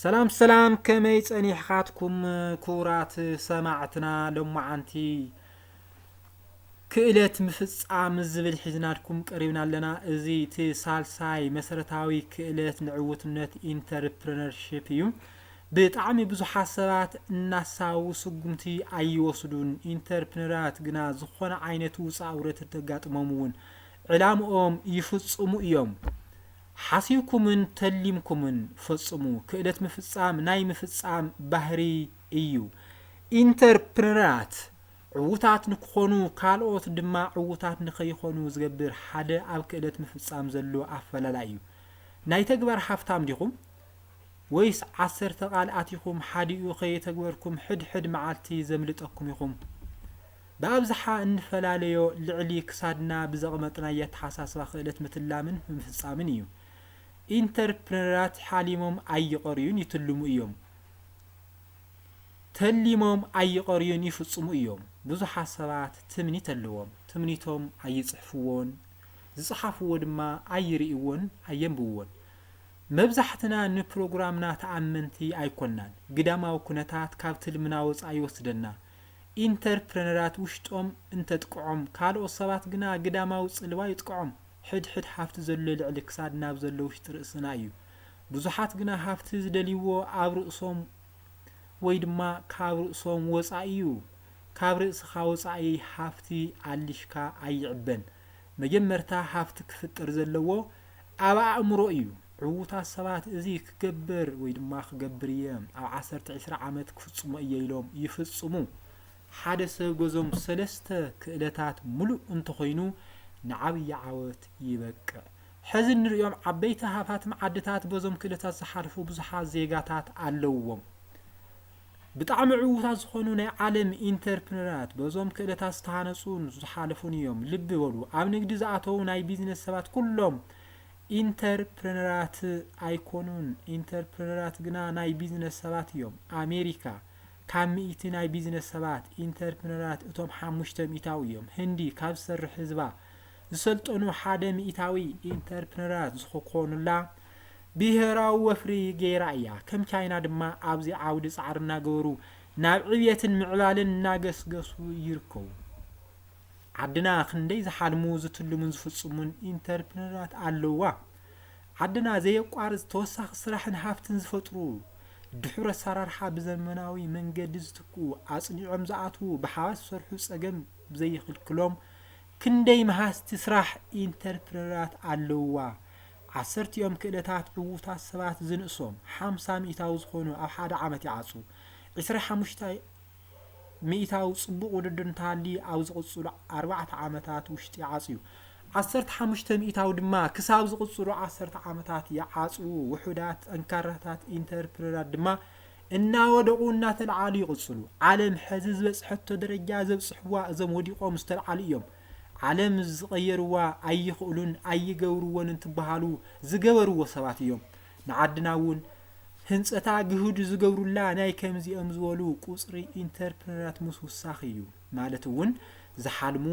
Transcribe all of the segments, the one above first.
ሰላም ሰላም፣ ከመይ ጸኒሕኻትኩም ክቡራት ሰማዕትና? ሎማዓንቲ ክእለት ምፍጻም ዝብል ሒዝናልኩም ቀሪብና ኣለና። እዚ እቲ ሳልሳይ መሰረታዊ ክእለት ንዕውትነት ኢንተርፕረነርሺፕ እዩ። ብጣዕሚ ብዙሓት ሰባት እናሳቡ ስጉምቲ ኣይወስዱን። ኢንተርፕረነራት ግና ዝኾነ ዓይነት ውፃእ ውረድ ተጋጥሞም እውን ዕላምኦም ይፍጽሙ እዮም። ሓሲብኩምን ተሊምኩምን ፈጽሙ። ክእለት ምፍጻም ናይ ምፍጻም ባህሪ እዩ። ኢንተርፕረነራት ዕዉታት ንክኾኑ፣ ካልኦት ድማ ዕዉታት ንኸይኾኑ ዝገብር ሓደ ኣብ ክእለት ምፍጻም ዘሎ ኣፈላላይ እዩ። ናይ ተግባር ሃፍታም ዲኹም? ወይስ ዓሰርተ ቃል ኣቲኹም ሓዲኡ ከየተግበርኩም ሕድሕድ መዓልቲ ዘምልጠኩም ኢኹም? ብኣብዝሓ እንፈላለዮ ልዕሊ ክሳድና ብዘቕመጥናዮ ኣተሓሳስባ ክእለት ምትላምን ምፍጻምን እዩ። ኢንተርፕረነራት ሓሊሞም ኣይቐርዩን፣ ይትልሙ እዮም። ተሊሞም ኣይቐርዩን፣ ይፍጽሙ እዮም። ብዙሓት ሰባት ትምኒት ኣለዎም። ትምኒቶም ኣይጽሕፍዎን፣ ዝጸሓፍዎ ድማ ኣይርእይዎን፣ ኣየንብብዎን። መብዛሕትና ንፕሮግራምና ተኣመንቲ ኣይኮንናን። ግዳማዊ ኩነታት ካብ ትልምና ወጻኢ ይወስደና። ኢንተርፕረነራት ውሽጦም እንተጥቅዖም፣ ካልኦት ሰባት ግና ግዳማዊ ጽልዋ ይጥቅዖም። ሕድሕድ ሃፍቲ ዘሎ ልዕሊ ክሳድ ናብ ዘሎ ውሽጢ ርእስና እዩ። ብዙሓት ግና ሃፍቲ ዝደልይዎ ኣብ ርእሶም ወይ ድማ ካብ ርእሶም ወጻኢ እዩ። ካብ ርእስኻ ወጻኢ ሃፍቲ ኣሊሽካ ኣይዕበን። መጀመርታ ሃፍቲ ክፍጠር ዘለዎ ኣብ ኣእምሮ እዩ። ዕዉታት ሰባት እዚ ክገብር ወይ ድማ ክገብር እየ፣ ኣብ ዓሰርተ ዒስራ ዓመት ክፍጽሞ እየ ኢሎም ይፍጽሙ። ሓደ ሰብ ገዞም ሰለስተ ክእለታት ምሉእ እንተኾይኑ ንዓብዪ ዓወት ይበቅዕ። ሕዚ እንሪኦም ዓበይቲ ሃፋትም ዓድታት በዞም ክእለታት ዝሓልፉ ብዙሓት ዜጋታት ኣለውዎም። ብጣዕሚ ዕዉታት ዝኾኑ ናይ ዓለም ኢንተርፕረነራት በዞም ክእለታት ዝተሃነፁን ዝሓለፉን እዮም። ልቢ በሉ፣ ኣብ ንግዲ ዝኣተዉ ናይ ቢዝነስ ሰባት ኩሎም ኢንተርፕረነራት ኣይኮኑን። ኢንተርፕረነራት ግና ናይ ቢዝነስ ሰባት እዮም። ኣሜሪካ ካብ ሚእቲ ናይ ቢዝነስ ሰባት ኢንተርፕረነራት እቶም ሓሙሽተ ሚእታዊ እዮም። ህንዲ ካብ ዝሰርሕ ህዝባ ዝሰልጠኑ ሓደ ሚእታዊ ኢንተርፕረነራት ዝኾኑላ ብሄራዊ ወፍሪ ገይራ እያ። ከም ቻይና ድማ ኣብዚ ዓውዲ ጻዕሪ እናገበሩ ናብ ዕብየትን ምዕባለን እናገስገሱ ይርከቡ። ዓድና ክንደይ ዝሓልሙ፣ ዝትልሙን ዝፍጽሙን ኢንተርፕረነራት ኣለዋ። ዓድና ዘየቋርጽ ተወሳኺ ስራሕን ሃፍትን ዝፈጥሩ፣ ድሑር ኣሰራርሓ ብዘመናዊ መንገዲ ዝትክኡ፣ ኣጽኒዖም ዝኣትዉ፣ ብሓባር ዝሰርሑ፣ ጸገም ዘይኽልክሎም ክንደይ መሃዝቲ ስራሕ ኢንተርፕረነራት ኣለውዋ። ዓሰርቲኦም ክእለታት ዕዉታት ሰባት ዝንእሶም፣ ሓምሳ ሚእታዊ ዝኾኑ ኣብ ሓደ ዓመት ይዓጹ። ዕስራ ሓሙሽተ ሚእታዊ ጽቡቕ ውድድር እንተሃልዩ ኣብ ዝቕጽሉ ኣርባዕተ ዓመታት ውሽጢ ይዓጽዩ። ዓሰርተ ሓሙሽተ ሚእታዊ ድማ ክሳብ ዝቕጽሉ ዓሰርተ ዓመታት ይዓጽዉ። ውሑዳት ጠንካራታት ኢንተርፕረነራት ድማ እናወደቑ እናተለዓሉ ይቕጽሉ። ዓለም ሕዚ ዝበጽሐቶ ደረጃ ዘብጽሕዋ እዞም ወዲቖም ዝተለዓሉ እዮም። ዓለም ዝቐየርዋ ኣይኽእሉን ኣይገብርዎን እንትበሃሉ ዝገበርዎ ሰባት እዮም። ንዓድና እውን ህንጸታ ግህዱ ዝገብሩላ ናይ ከምዚኦም ዝበሉ ቁጽሪ ኢንተርፕረነራት ምስውሳኽ እዩ። ማለት እውን ዝሓልሙ፣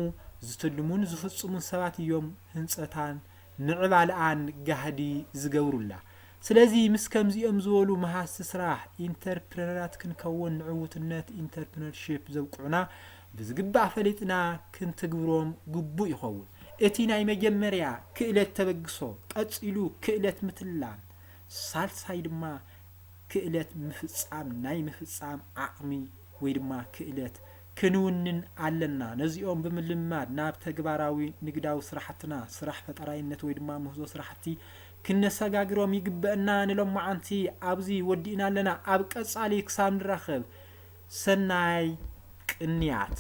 ዝትልሙን ዝፍጽሙን ሰባት እዮም ህንጸታን ምዕባለኣን ጋህዲ ዝገብሩላ። ስለዚ ምስ ከምዚኦም ዝበሉ መሃዝቲ ስራሕ ኢንተርፕረነራት ክንከውን ንዕውትነት ኢንተርፕረነርሺፕ ዘብቅዑና ብዝግባእ ፈሊጥና ክንትግብሮም ግቡእ ይኸውን። እቲ ናይ መጀመርያ ክእለት ተበግሶ፣ ቀጺሉ ክእለት ምትላም፣ ሳልሳይ ድማ ክእለት ምፍጻም፣ ናይ ምፍጻም ዓቕሚ ወይ ድማ ክእለት ክንውንን ኣለና። ነዚኦም ብምልምማድ ናብ ተግባራዊ ንግዳዊ ስራሕትና፣ ስራሕ ፈጠራይነት ወይ ድማ ምህዞ ስራሕቲ ክነሰጋግሮም ይግበአና። ንሎማዓንቲ ኣብዚ ወዲእና ኣለና። ኣብ ቀጻሊ ክሳብ ንራኸብ ሰናይ ቅንያት።